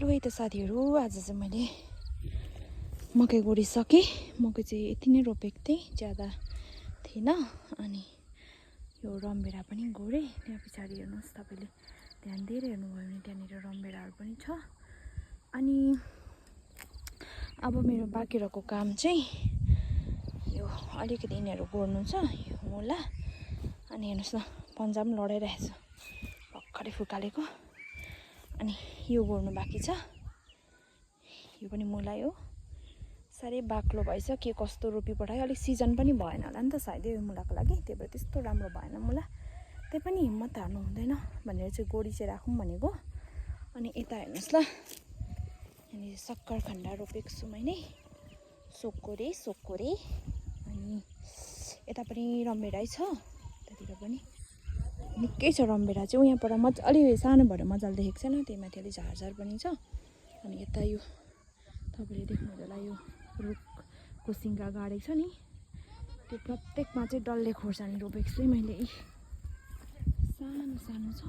ल है त साथीहरू, आज चाहिँ मैले मकै गोडिसकेँ। मकै चाहिँ यति नै रोपेको थिएँ, ज्यादा थिएन। अनि यो रमभेडा पनि गोडेँ। त्यहाँ पछाडि हेर्नुहोस्, तपाईँले ध्यान दिएर हेर्नुभयो भने त्यहाँनिर रमभेडाहरू पनि छ। अनि अब मेरो बाँकी रहेको काम चाहिँ यो अलिकति यिनीहरू गोड्नु छ, यो मुला। अनि हेर्नुहोस् न, पन्जा पनि लडाइरहेछ, भर्खरै फुकालेको। अनि यो गोड्नु बाँकी छ, यो पनि मुला हो। साह्रै बाक्लो भएछ, के कस्तो रोपिपठायो। अलिक सिजन पनि भएन होला नि त सायद यो मुलाको लागि, त्यही भएर त्यस्तो राम्रो भएन मुला। त्यही पनि हिम्मत हार्नु हुँदैन भनेर चाहिँ गोडी चाहिँ राखौँ भनेको। अनि यता हेर्नुहोस् ल, यहाँनिर सक्खरखण्ड रोपेको छु मैले, सोकोरे। अनि यता पनि रमभेडै छ, यतातिर पनि निकै छ रमभेडा चाहिँ। यहाँबाट अलि सानो भएर मजाले देखेको छैन, त्यही माथि अलि झारझार पनि छ। अनि यता यो तपाईँले देख्नुहुन्छ होला, यो रुखको सिङ्गा गाडेको छ नि, त्यो प्रत्येकमा चाहिँ डल्ले खोर्सानी रोपेको छु मैले। सानो छ,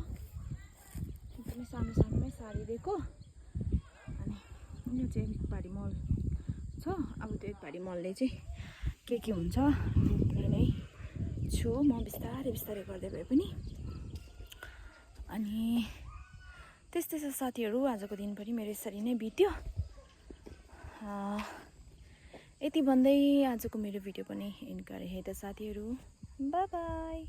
एकदमै सानोमै सारिदिएको। अनि यो चाहिँ एक भारी मल छ। अब त्यो एक भारी मलले चाहिँ के हुन्छ रोप्ने नै छु म, बिस्तारै गर्दै भए पनि। अनि त्यस्तै छ साथीहरू, आजको दिन पनि मेरो यसरी नै बित्यो। यति भन्दै आजको मेरो भिडियो पनि एन्ड गरेँ है त साथीहरू। By by.